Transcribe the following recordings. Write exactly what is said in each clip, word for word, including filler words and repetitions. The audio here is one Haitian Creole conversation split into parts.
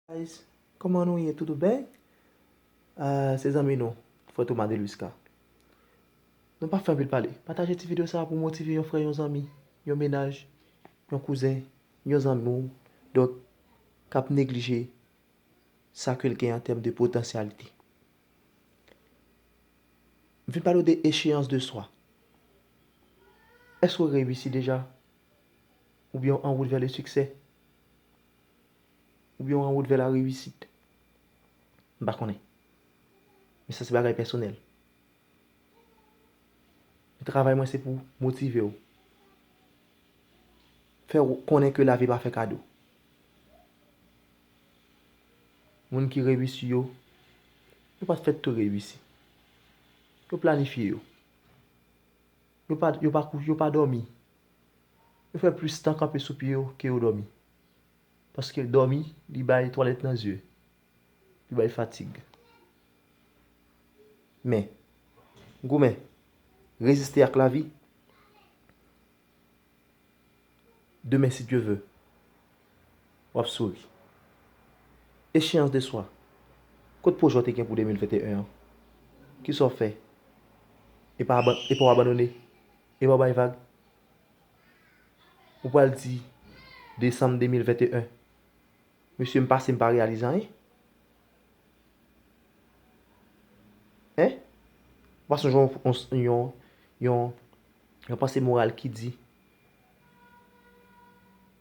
Guys, kòman nou ye? Tout byen? Ah, se zanmi nou, frè Thomas Deluisca. Nou pa fè anpil pale. Pataje ti videyo sa a pou motive yon frè, yon zanmi, yon mennaj, yon kouzen, yon zanmi w, donk, k ap neglije sa ke l gen an tèm de potansyalite. M vin pale w de echeyans de swa. Èske w reyisi deja? Oubyen w an wout vè le siksè? Oubyen w an wout vè la reyisit? M pa konnen. Men sa se bagay pèsonèl. Men travay mwen se pou motive w. Fè w konnen ke lavi pa fè kado. Moun ki reyisi yo, yo pa fèt tou reyisi. Yo planifye yo. Yo pa, yo pa kou-, yo pa dòmi. Yo fè plis tan kanpe sou pye yo ke yo dòmi. Paske dòmi, li bay twalèt nan zye. Li bay fatig. Men, goumen, reziste ak lavi. Demen, si Dye ve, w ap souri. Echeyans de swa. Kot pwojè w te gen pou de mil venteyen an? Kisa w fè? E pa aban-, e pa w abandone? E pa w bay vag? Ou pral di, desanm de mil venteyen, mesye, m pase, m pa reyalize anyen? Hein? Ou pa sonje yon, yon, yon, yon, yon panse moral ki di,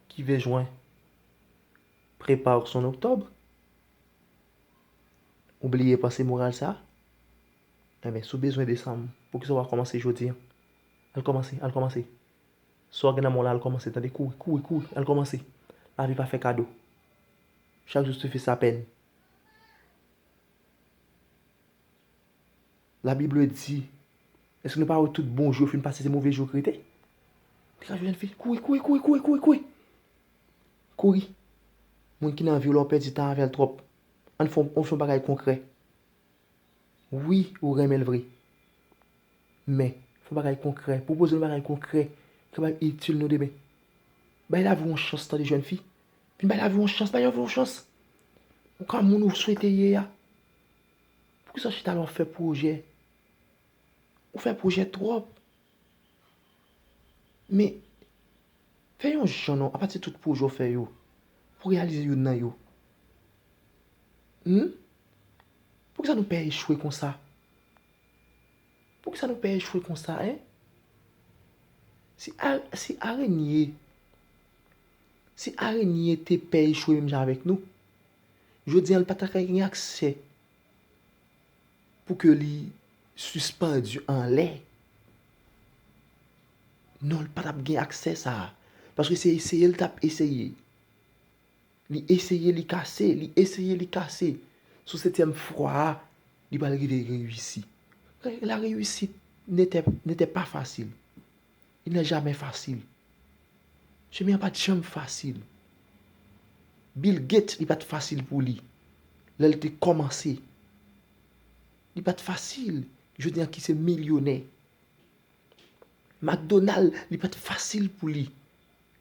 qui veut juin prépare son octobre? Ou bliye panse moral sa? Enben, si w bezwen desanm, poukisa w pa kòmanse jodi a? Al kòmanse, al kòmanse. Sa w gen nan men w la, al kòmanse, tande, kouri, kouri, kouri, al kòmanse. Lavi pa fè kado. Chaque jour suffit sa peine. La Bible dit, èske nou pa wè tout bon jou yo fin pase, se move jou yo k rete? Degaje w, jèn fi, kouri, kouri, kouri, kouri, kouri, kouri. Kouri. Moun ki nan vi w la, w pèdi tan avè l twòp. Ann fè, ann fè yon bagay konkrè. Wi, ou renmen l vre. Men, fè yon bagay konkrè. Pwopoze yon bagay konkrè ki kapab itil nou demen. Bay lavi w yon chans, tande, jèn fi. Vin bay lavi w yon chans, bay lavi w yon chans. Ou ka moun ou swete ye a. Poukisa w chita la w ap fè pwojè? Ou fè pwojè twòp. Men, fè yon jan non, apati tout pwojè w fè yo, pou reyalize youn nan yo. Hmm? Poukisa nou pè echwe konsa? Poukisa nou pè echwe konsa, en? Si a-, si arenye, si arenye te pè echwe menm jan avèk nou, jodi a, l pa ta ka gen aksè pou ke li sispann anlè. Non, li pa t ap gen aksè sa a. Paske se eseye l t ap eseye. Li eseye, li kase, li eseye, li kase. Sou setyèm fwa a, li pral rive reyisi. La réussite n'était, n'était pas facile. Il n'est jamais facile. Chemen an pa t janm fasil. Bill Gates, li pa t fasil pou li. Lè l te kòmanse, li pa t fasil. Jodi a ki se milyonè. McDonald, li pa t fasil pou li.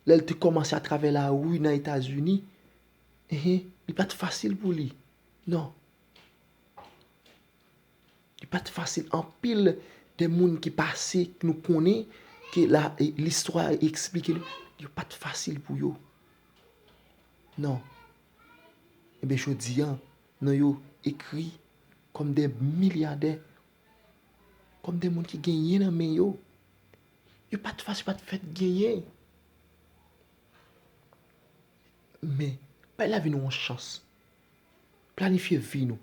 Lè l te kòmanse atravè lari nan Etazini, enhen, li pa t fasil pou li. Non. Li pa t fasil. Anpil de moun ki pase, nou konnen ke la, e, listwa eksplike nou, yo pa t fasil pou yo. Non. Ebyen, jodi a, non yo ekri kòm de milyadè, kòm de moun ki genyen nan men yo. Yo pa t fasil, yo pa t fèt genyen. Men, bay lavi nou yon chans. Planifye vi nou.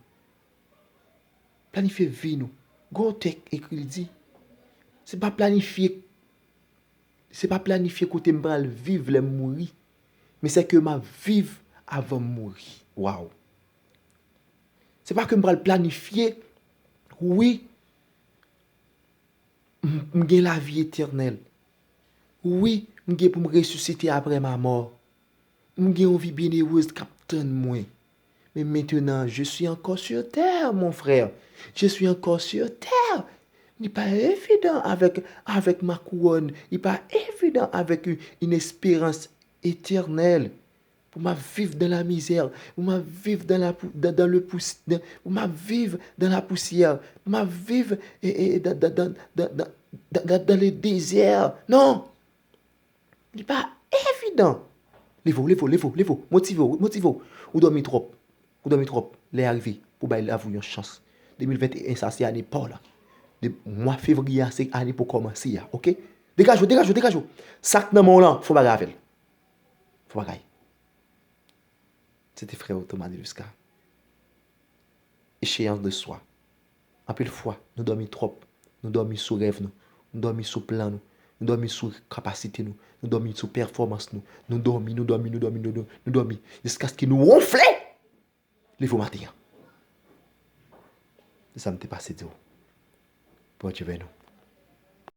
Planifye vi nou. Gon tèks ekri, l di, se pa planifye, se pa planifye kote m pral viv lè m mouri, men se ke m ap viv avan m mouri. Waw! Se pa ke m pral planifye, wi, m, m gen lavi etènèl. Wi, m gen pou m resisite apre ma mò. M gen yon vi byenerez k ap tann mwen. Men mentenan, je suis encore sur terre, mon frère. Je suis encore sur terre. Li pa evidan avèk, avèk ma kouwòn. Li pa evidan avèk une espérance éternelle. Pou m ap viv dans la misère, pou m ap viv dans la, pou m ap viv dans la poussière, pou m ap viv dans, dans, dans, dans, dans, dans, dans le désert. Non! Li pa evidan. Leve w, leve w, leve w, leve w. Motive w, motive w. Ou dòmi twòp. Ou dòmi twòp. Lè a rive pou bay lavi w yon chans. De mil venteyen sa se ane pa w la. De mwa fevriye a se ane pou kòmanse a, oke? Degaje w, degaje w, degaje w. Sa k nan men w lan, fè bagay avè l. Fè bagay. Se te frè w Thomas Delusca. Échéance de soi. Anpil fwa, nou dòmi twòp. Nou dòmi sou rèv nou. Nou dòmi sou plan nou. Nou dòmi sou kapasite nou. Nou dòmi sou pèfòmans nou. Nou dòmi, nou dòmi, nou dòmi, nou dòmi, nou dòmi. Jiskaske nou wonfle! Leve w maten an. Se sa m te pase di w. Bondye beni w.